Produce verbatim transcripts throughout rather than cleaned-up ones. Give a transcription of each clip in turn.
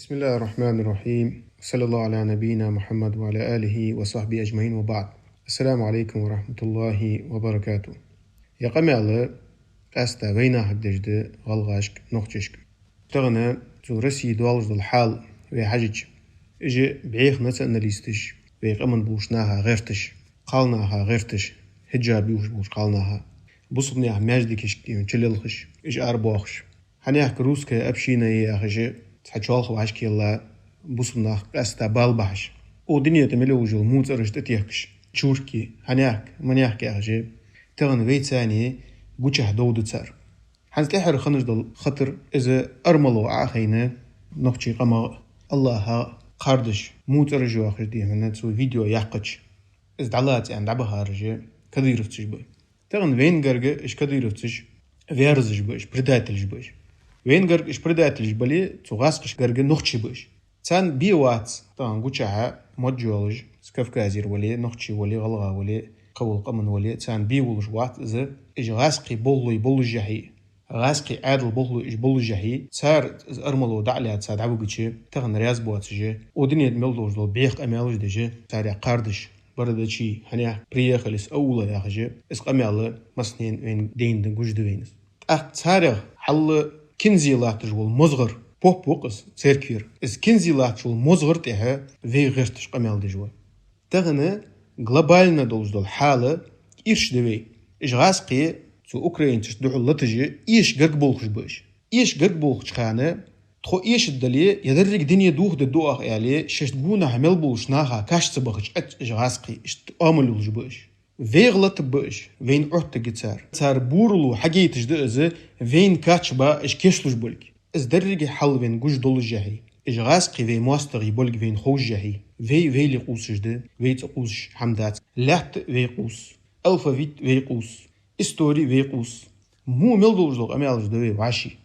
بسم الله الرحمن الرحيم. وصلى الله على نبينا محمد وعلى آله وصحبه أجمعين وبعد. السلام عليكم ورحمة الله وبركاته. Ер къамаьл къаьстта вайнахага деш да, гӀалгӀашка, нохчашка. Тахан цу Россе долаш дола хьал вай хьажача, уж бӀеха националисташ, вай къаман болча наха гӀерташ, кхалнаха гӀерташ, хиджаб ювхаш болча кхалнаха, бусалба наьха маьждигашка чулелхаш, уж арабоахаш. ХӀанехк русская община яхаш, цхьа чоалхавашка елла бусалба нах къаьстта бала бахьаш, укх дунен тӀа мел йолаш йола муцӀараш тӀатехкаш, чурки, хӀанехк, манехк яхаш, тахан вай царна гучахьа довда цар. ХӀанз тӀехьара хинна дола хатар, из Ӏармало Ӏохайна нохчий къамах, АллахӀах кхардаш, муцӀараш йоахаш, дий хьона, цо видео яьккхача, из дӀалаца аьнна дӀабахараш кадыровцаш ба. Тахан вайна гарга уж кадыровцаш верзаш ба, уж предателаш ба уж. Вайна гарга уж предателаш бале, цу гӀазкхашта гарга нохчий ба уж. Царна бе вац тахан гучахьа модж йолаш, из Кавказера вале, нохчий вале, гӀалгӀа вале, кхывола къаман вале, царна бе волаш вац из, уж гӀазкхий болхлой боллашехьа, гӀазкхий Ӏаьдала болхлой уж боллашехьа, цар из Ӏармало дӀа а лаьца дӀавигача, тахан раьза боацаш, укх дунен тӀа мел долаш дола бӀеха къамаьлаш деш, царех кхардаш, бородачи, хӀанехк приехали с аула яхаш, из къамаьл массанена вайна дайна да, гуш да вайна из. ТӀаккха царех хьал кинзе латташ вола мозгӀар, поп ва-кх из церквера, из кинзе латташ вола мозгӀар тӀехьа вай гӀерташ къамаьл деш ва. Тахан глобально долаш дола хьал ирча да вай. Уж гӀазкхий цу украинцашта духьал латаш, эша гарга болхаш ба уж. Эша гарга болхача хана, тхо эшаргдале, е деррига дуне дохадергда оаха аьле, шоашта гонахьа мел болча наха каш ца бахача, Ӏац уж гӀазкхий, иштта оамал йолаш ба уж. Вайх латаргба уж, вайна Ӏоттаргья цар. Цар бурало хьагойташ да из, вайна кача ба уж кийчлуш болга. Из деррига хьал вайна гуш доллашехьа, уж гӀазкхий вай моастагӀий болга вайна ховшшехьа, вай вайли къувсаш да, вай цӀи къувсаш хӀама дац. Лаьтта вай къувс, алфавит вай къувс, истори вай къувс. Во мел долаш дола къамаьлаш да вай вӀаши.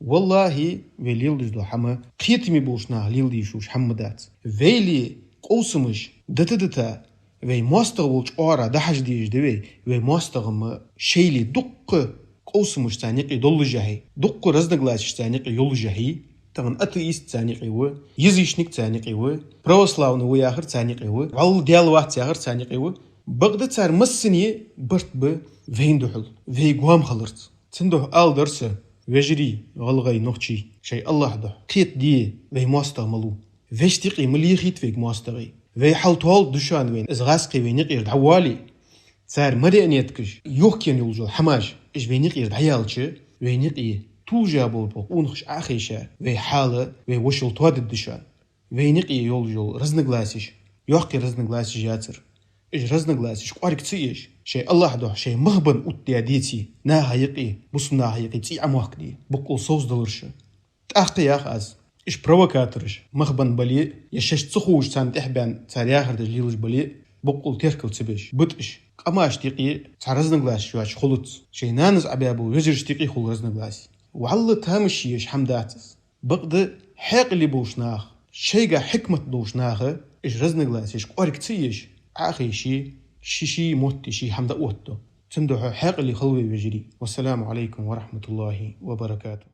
ВаллахӀи, вай леладеш дола хӀама кхетаме болча наха леладе йиш йолаш хӀама дац. Вайли къовсамаш дита-дита, вай моастагӀа волча оагӀора дӀахьажа дезаш да вай, вай моастагӀа-м шоайла дукха къовсамаш царна юкъе доллашехьа, дукха разногласеш царна юкъе йоллашехьа, тахан атеист царна юкъе ва, язычник царна юкъе ва, православни ва яхар царна юкъе ва, вӀалла Даьла вац яхар царна юкъе ва. Бакъда цар массане барт ба вайна духьал, вай гоама хиларца. Цудухьа ала дар са, вежарий, гӀалгӀай, нохчий, шоай АллахӀа духьа кхетаде, вай моастагӀа малув. Вешта юкъе ма лехийта вайга моастагӀий. Вай хьалтоалургда шоана вайна, из гӀазкхий вайна юкъера дӀавоале, цар марионеткаш, йохкаенна йолаш йола хӀамаш, уж вайна юкъера дӀаяьлча, вайна юкъе тулжа болаш бола къонахаш Ӏохайша, вай хьал, вай вошал тоадергда шоана. Вайна юкъе йолаш йола разногласеш йоккхий разногласеш яцар. Уж разногласеш кӀоарга ца еш, шоай АллахӀа духьа шоай мах бенна оттадаь деце, наха юкъе, бусалба наха юкъе цӀий Ӏомохкаде, боккъал совцадалар шо. ТӀаккха ях аз, уж провокатораш мах бенна бале, е шоашта ца ховш царна тӀехьабаьнна цар яхар деш лелаш бале, боккъал теркал ца беш, бита уж. Къамашта юкъе цхьа разногласеш йоацаш хулац. Шоай нанас Ӏобаь бола вежарашта юкъе хул разногласеш. ВӀалла тамаш еш хӀама дац из. Бакъда хьаькъале болча наха, шоайга хьикмат долча наха, уж разногласеш кӀоарга ца еш, Ӏохайше, ший-ший мотт, ший хӀама дӀаоттаду. Цудухьа хьаькъале хила вай, вежарий. والسلام عليكم ورحمة الله وبركاته.